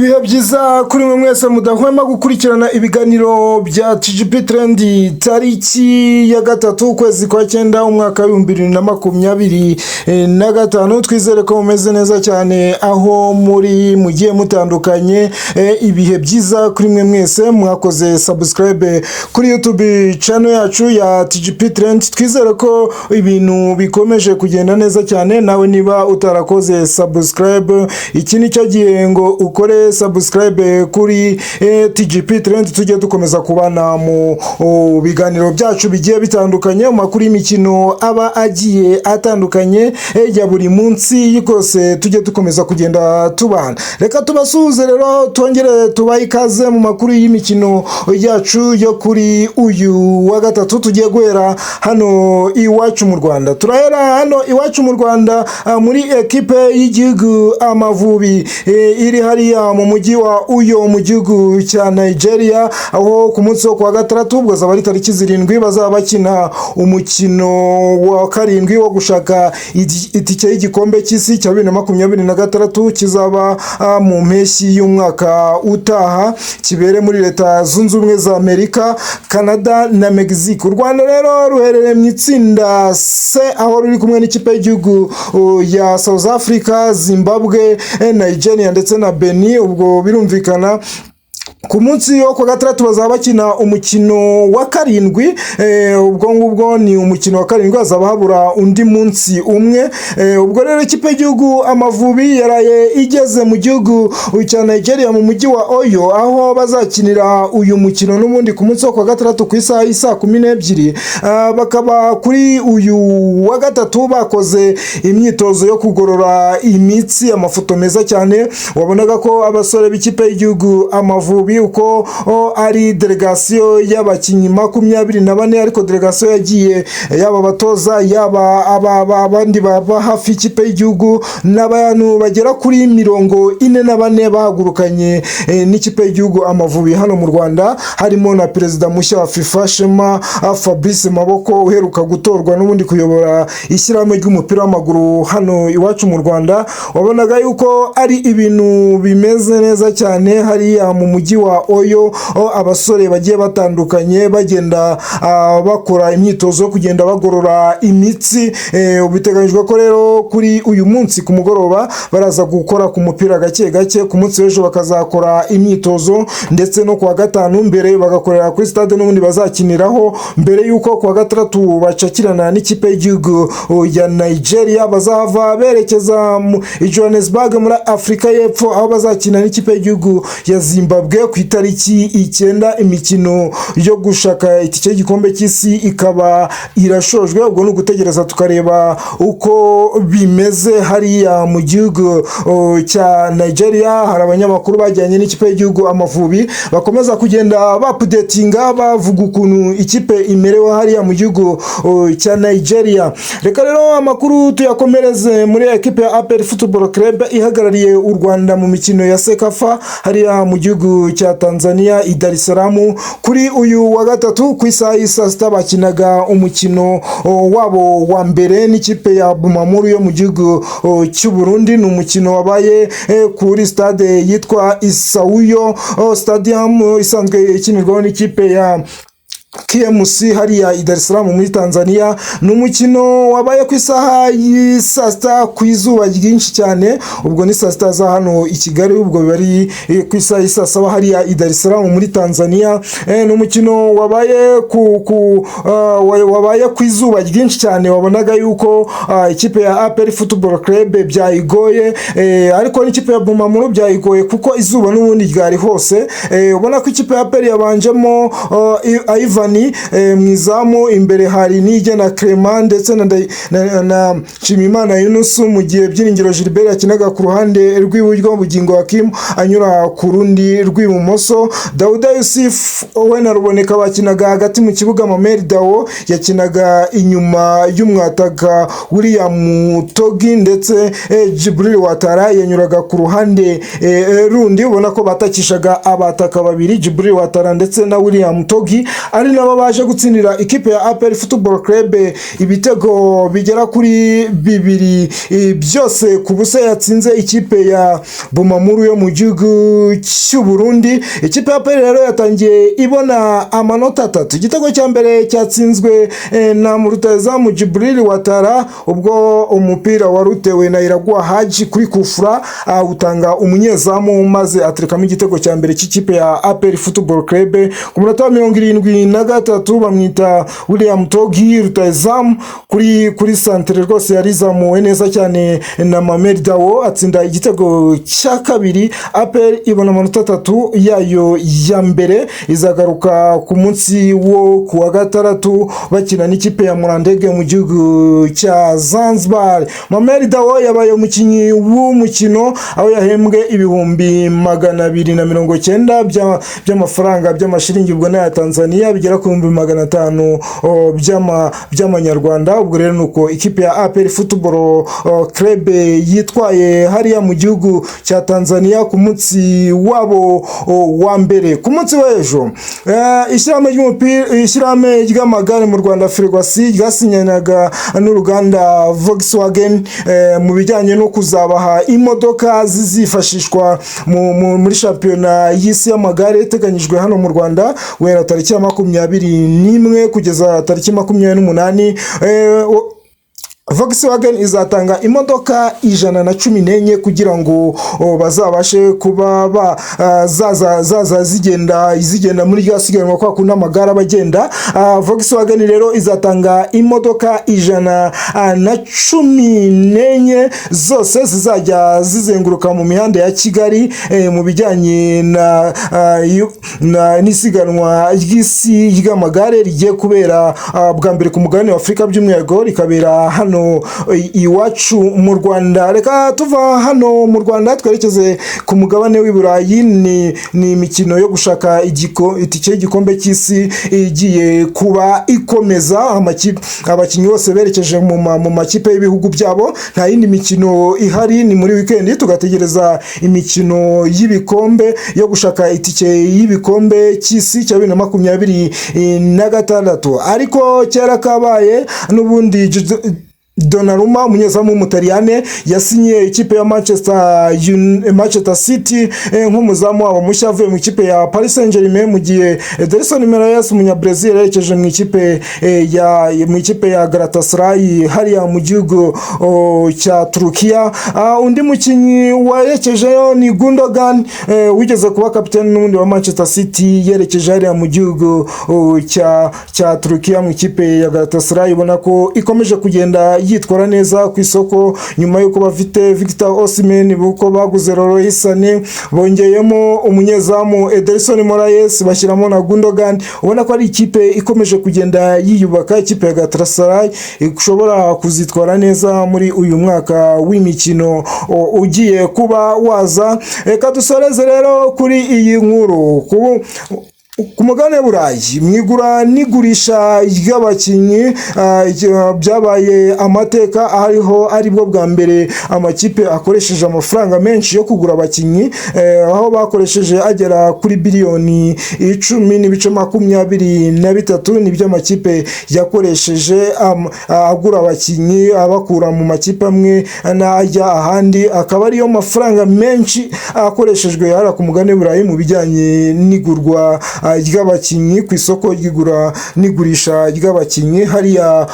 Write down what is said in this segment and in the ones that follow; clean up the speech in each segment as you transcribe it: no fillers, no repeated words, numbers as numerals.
Ibihe byiza kuri mwe mwese mudahwema gukurikirana ibiganiro bya TGP Trend. Tariki ya 3, ukwezi kwa 9, umwaka wa 2025. Twizere ko mumeze neza cyane aho muri mugiye mutandukanye. Ibihe byiza kuri mwe mwese mwakoze subscribe kuri YouTube channel yacu ya TGP Trend. Twizere ko ibintu bikomeje kugenda neza cyane. Nawe niba utarakoze subscribe, iki ni cyo gihe ngo ukore subscribe kuri TGP Trend, tujye dukomeza kubana mu biganiro byacu bigiye bitandukanye, mu makuru y'imikino aba agiye atandukanye ya buri munsi rwose, tujye dukomeza kugenda tubana. Reka tubasuhuze rero, twongere tubahe ikaze mu makuru y'imikino yacu yo kuri uyu wa gatatu. Tugiye guhera hano iwacu mu Rwanda. Turahera hano iwacu mu Rwanda, muri ekipe y'igihugu Amavubi, iri hariya mu mujyi wa Uyo mu gihugu cya Nigeria, aho ku munsi wo kuwa gatandatu, ubwo azaba ari tariki 7, bazaba bakina umukino wa karindwi wo gushaka itike y'igikombe cy'isi cya 2026 kizaba mu mpeshyi y'umwaka utaha, kibere muri Leta Zunze Ubumwe za Amerika, Canada na Mexique. U Rwanda rero ruherereye mu itsinda C, aho ruri kumwe n'ikipe y'igihugu ya South Africa, Zimbabwe, Nigeria ndetse na Benin. Ubwo birumvikana, ku munsi wo kuwa gatandatu bazaba bakina umukino wa karindwi. Ubwo ngubwo ni umukino wa karindwi, hazaba habura undi munsi umwe. Ubwo rero ikipe y'igihugu Amavubi yaraye igeze mu gihugu cya Nigeria, mu mujyi wa Oyo, aho bazakinira uyu mukino n'ubundi ku munsi wo kuwa gatandatu ku isaha y'isaa 12. Bakaba kuri uyu wa gatatu bakoze imyitozo yo kugorora imitsi. Amafoto meza cyane, wabonaga ko abasore b'ikipe y'igihugu Amavubi, uko ari delegasiyo y'abakinnyi 24, ariko delegasiyo yagiye yaba abatoza, yaba abandi baba hafi y'ikipe y'igihugu, n'abantu bagera kuri 44 bahagurukanye n'ikipe y'igihugu Amavubi hano mu Rwanda, harimo na perezida mushya wa FIFA, Shema Fabrice Maboko, uheruka gutorwa n'ubundi kuyobora ishyirahamwe ry'umupira w'amaguru hano iwacu mu Rwanda. Wabonaga yuko ari ibintu bimeze neza cyane hariya mu mujyi wa Oyo, abasore bagiye batandukanye bagenda bakora imyitozo yo kugenda bagorora imitsi. Biteganyijwe ko rero kuri uyu munsi ku mugoroba baraza gukora ku mupira gake gake, ku munsi w'ejo bakazakora imyitozo, ndetse no kuwa gatanu mbere bagakorera kuri stade n'ubundi bazakiniraho, mbere y'uko kuwa gatandatu bacakirana n'ikipe y'igihugu ya Nigeria. Bazava berekeza mu i Johannesburg muri Afurika y'Epfo, aho bazakina n'ikipe y'igihugu ya Zimbabwe ku itariki 9. Imikino yo gushaka itike y'igikombe cy'isi ikaba irashojwe. Ubwo ni ugutegereza tukareba uko bimeze hariya mu gihugu cya Nigeria. Hari abanyamakuru bajyanye n'ikipe y'igihugu Amavubi bakomeza kugenda baupdatinga, bavuga ukuntu ikipe imerewe hariya mu gihugu cya Nigeria. Reka rero amakuru tuyakomereze muri ekipe ya APR Football Club ihagarariye u Rwanda mu mikino ya CECAFA hariya mu gihugu cya Tanzania, i Dar es Salaam. Kuri uyu wa gatatu ku isaha y'i saa 6 bakinaga umukino wabo wa mbere n'ikipe ya Bumamuru yo mu gihugu cy'u Burundi. Ni umukino wabaye kuri stade yitwa Isawuyo Stadium, isanzwe ikinirwaho n'ikipe ya KMC hariya i Dar es Salaam muri Tanzania. Ni umukino wabaye ku isaha y'i saa 6 ku izuba ryinshi cyane. Ubwo ni saa 6 za hano i Kigali, ubwo biba ari ku isaha y'i saa 7 hariya i Dar es Salaam muri Tanzania. Ni umukino wabaye ku izuba ryinshi cyane. Wabonaga yuko ikipe ya APR Football Club byayigoye, ariko n'ikipe ya Bumamuru byayigoye, kuko izuba n'ubundi ryari hose. Ubona ko ikipe ya APR yabanjemo Ivan mu izamu, imbere hari Niyigena Clement ndetse na Nshimiyimana Yunusu, mu gihe Byiringiro Gilbert yakinaga ku ruhande rw'iburyo, Bugingo Hakim anyura ku rundi rw'ibumoso. Dauda Yusuf we na Ruboneka bakinaga hagati mu kibuga, Mameri Dawo yakinaga inyuma y'umwataka William Togi, ndetse Jibril Watara yanyuraga ku ruhande rundi. Ubona ko batakishaga abataka babiri, Jibril Watara ndetse na William Togi, ari nabo baje gutsindira ikipe ya APR Football Club ibitego bigera kuri bibiri byose ku busa, yatsinze ikipe ya Bumamuru yo mu gihugu cy'u Burundi. Ikipe ya APR rero yatangiye ibona amanota atatu. Igitego cya mbere cyatsinzwe na rutahizamu Jibril Watara, ubwo umupira wari utewe na Iraguha Haji kuri kufura, awutanga umunyezamu maze aterekamo igitego cya mbere cy'ikipe ya APR Football Club. Ku munota wa 73, bamwita William Togi, rutahizamu, kuri santere rwose yari izamuwe neza cyane na Mamed Dawo, atsinda igitego cya kabiri. APR ibona amanota atatu yayo ya mbere. Izagaruka ku munsi wo ku wa gatandatu bakina n'ikipe ya Murandege mu gihugu cya Zanzibar. Mamed Dawo yabaye umukinnyi w'umukino, aho yahembwe 290,000 by'amafaranga by'amashiringi, ubwo n'aya Tanzania bigera ku 500,000 by'amanyarwanda. Ubwo rero nuko ikipe ya APR Football Club yitwaye hariya mu gihugu cya Tanzania ku munsi wabo wa mbere. Ku munsi w'ejo, ishyirahamwe ry'umupira, ishyirahamwe ry'amagare mu Rwanda, Ferwacy, ryasinyanaga n'uruganda Volkswagen mu bijyanye no kuzabaha imodoka zizifashishwa muri shampiyona y'isi y'amagare iteganyijwe hano mu Rwanda guhera tariki ya 21 kugeza tariki 28. Volkswagen izatanga imodoka 114 kugira ngo bazabashe kuba ba zaza zigenda muri rya siganwa, kwa kundi amagare aba agenda. Volkswagen rero izatanga imodoka 114 zose zizajya zizenguruka mu mihanda ya Kigali mu bijyanye na n'isiganwa ry'isi ry'amagare rigiye kubera bwa mbere ku mugabane wa Afurika, by'umwihariko rikabera hano iwacu mu Rwanda. Reka tuva hano mu Rwanda twerekeze ku mugabane w'i Burayi. Ni imikino yo gushaka itike y'igikombe cy'isi igiye kuba ikomeza. Abakinnyi bose berekeje mu makipe y'ibihugu byabo, nta yindi mikino ihari, ni muri weekend tugategereza imikino y'ibikombe yo gushaka itike y'ibikombe cy'isi cya 2026. Ariko kera kabaye n'ubundi Donnarumma, umunyezamu w'Umutaliyane, yasinye ikipe ya Manchester City nk'umuzamu wabo mushya, avuye mu ikipe ya Paris Saint-Germain, mu gihe Ederson Moraes, umunyabrazil, yerekeje mu ikipe ya Galatasaray hariya mu gihugu cya Turukiya. Undi mukinnyi werekejeyo ni Gundogan, wigeze kuba kapiteni n'ubundi wa Manchester City, yerekeje hariya mu gihugu cya Turukiya mu ikipe ya Galatasaray. Ubona ko ikomeje kugenda yitwara neza ku isoko nyuma y'uko bafite Victor Osimhen, uko baguze Leroy Sané, bongeyemo umunyezamu Ederson Moraes, bashyiramo na Gundogan. Ubona ko ari ikipe ikomeje kugenda yiyubaka, ikipe ya Galatasaray ishobora kuzitwara neza muri uyu mwaka w'imikino ugiye kuba waza. Reka dusoreze rero kuri iyi nkuru. Ku mugabane w'Uburayi, mu igura n'igurisha ry'abakinnyi byabaye amateka, hariho aribwo bwa mbere amakipe akoresheje amafaranga menshi yo kugura abakinnyi, aho bakoresheje agera kuri biliyoni 10.23. Nibyo amakipe yakoresheje agura abakinnyi, abakura mu makipe amwe n'ajya ahandi, akaba ariyo mafaranga menshi akoreshejwe hariya ku mugabane w'Uburayi mu bijyanye n'igurwa ry'abakinnyi ku isoko ry'igura n'igurisha ry'abakinnyi hariya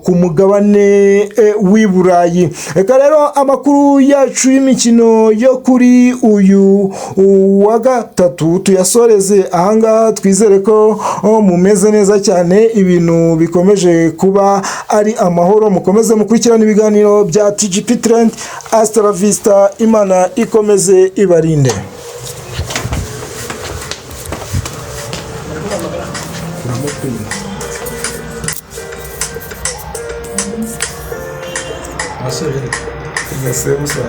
ku mugabane w'i Burayi. Reka rero amakuru yacu y'imikino yo kuri uyu wa gatatu tuyasoreze ahangaha. Twizere ko mumeze neza cyane, ibintu bikomeje kuba ari amahoro. Mukomeze mukurikirane ibiganiro bya TGP Trend. Hasta la vista, Imana ikomeze ibarinde. Wasoje ariko. Mwese musa.